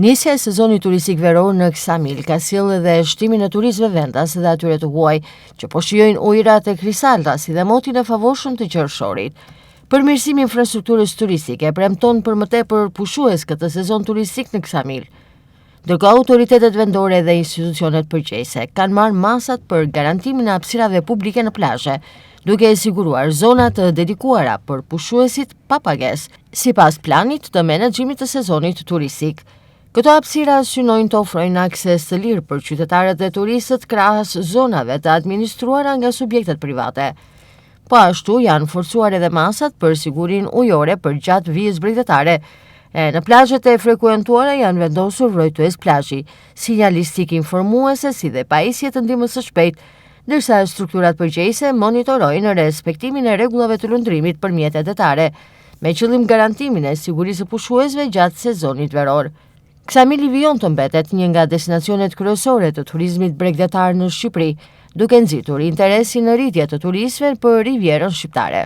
Nisja e sezonit turistik veror në Ksamil ka sjellë edhe shtimin e turistëve vendas dhe atyre të huaj, që po shijojnë ujërat e kristalta si dhe motin e favorshëm të qershorit. Përmirësimi i infrastrukturës turistike premton për më tepër pushues këtë sezon turistik në Ksamil. Ndërkohë autoritetet vendore dhe institucionet përgjegjëse kanë marrë masat për garantimin e hapësirave publike në plazhe, duke siguruar zona të dedikuara për pushuesit pa pagesë. Sipas planit të menaxhimit të sezonit turistik, këto hapësira synojnë të ofrojnë akses të lirë për qytetarët dhe turistët krahas zonave të administruara nga subjektet private. Po ashtu janë forcuar edhe masat për sigurinë ujore përgjatë vijës bregdetare. E, në plazhet e frekuentuara janë vendosur vrojtues plazhi, sinjalistikë informuese si dhe pajisje të ndihmës së shpejtë, ndërsa strukturat përgjegjëse monitorojnë respektimin e rregullave të lundrimit për mjetet detare, me qëllim garantimin e sigurisë së pushuesve gjatë sezonit veror. Ksamili vijon të mbetet një nga destinacionet kryesore të turizmit bregdetar në Shqipëri, duke nxitur interesin në rritje të turistëve për rivierën shqiptare.